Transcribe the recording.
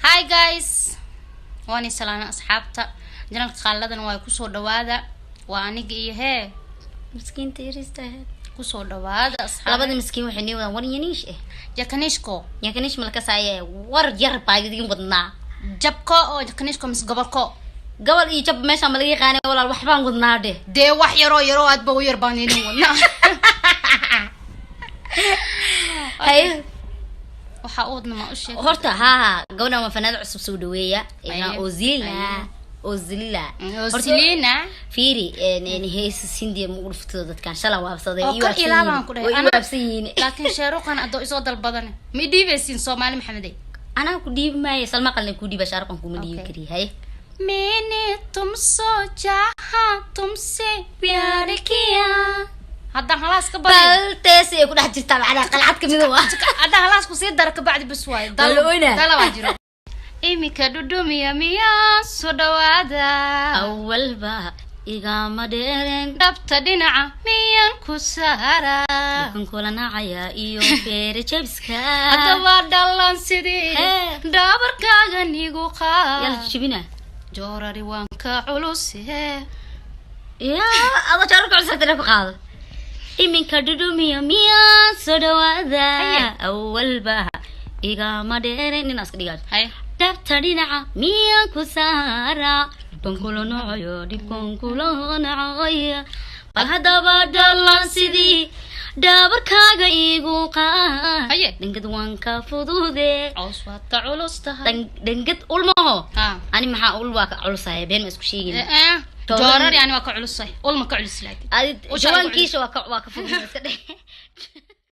Hi guys, waan salaamay asxaabta channelka qaaladan. Waa kusoo dhawaada, waa aniga iyo hee. Miskiinta yariista ahayd. Kusoo dhawaada asxaab. Labada miskiin waxay nii wadaan war yaniish eh. Jakanishko. Yakaniish malakasaaye, war yar baa idin wadnaa. Jabko oo jakanishko mis gobolko. Gobol iyo jab meeshaan ma laga yaqaanay, walaal, waxbaan wadnaa dheh. Dee wax yaroo yaroo aad ba u yar baan idin wadnaa. Haye. Waxaa u wadna ma u sheeg. Horta haa, gabadhan waa fanaanad cusub, soo dhaweeya. Aye. Ozilina. Aye. Ozilina. Osilina. Fiiri, heesa Sindiya ma ugu dhuftado dadkan shala waabsaday. Oo kal ilaabaan ku dhahay. Way waabsan yihiin. Laakiin sheeruqan adoo isoo dalbadan ma idhiibeysiin, Soomaali Maxamedey? Anaa ku dhiibi maayo, Salma qalin ku dhiiba, Shaarqan kuma dhiibi Okay. kari. Haye. मैंने तुमसे चाहा, तुमसे प्यार किया, haddaan halaas ka badiyo. Balteesi ay ku dhex jirtaa, macnaha qalcad kamida waa. Haddaan halaas ku sii dara, kabacdi bas waayo. Waa la oynaa. Dalabaa jiro iminka dhudhumiya miyaa, soo dhawaada. Awalba igama dheereen. Dhabta dhinaca miyaan ku saaraa? Kan kula nacaya iyo feere jebiska. Haddaba dhalan sidii Hee. dhabarkaaga nigu Yala qaad. Jibina. Joorari waan ka culuse. Ya adoo jaarka cusub ku qaado, iminka dhudhumiya miyaa, soo dhawaada. Haye. Awalba igama dheereen nin iska dhigaa. Haye. Dhabta dhinaca miyaan ku saaraa, dhibkan kula nacayo, dhibkan kula nacaya, bal haddaba dhalan sidii dhabarkaaga iigu qaad. Haye. Dhangad waan ka fudude. Caws waad ka culus tahay. Dhangad ulmaho. Ha. Ani maxaa ul waa ka culusahay, been ma isku sheegin. Joorar yani waa ka culusay, ulma ka culus laakiin Adi Usha jawaankiisa waa ka fudud, iska dheh.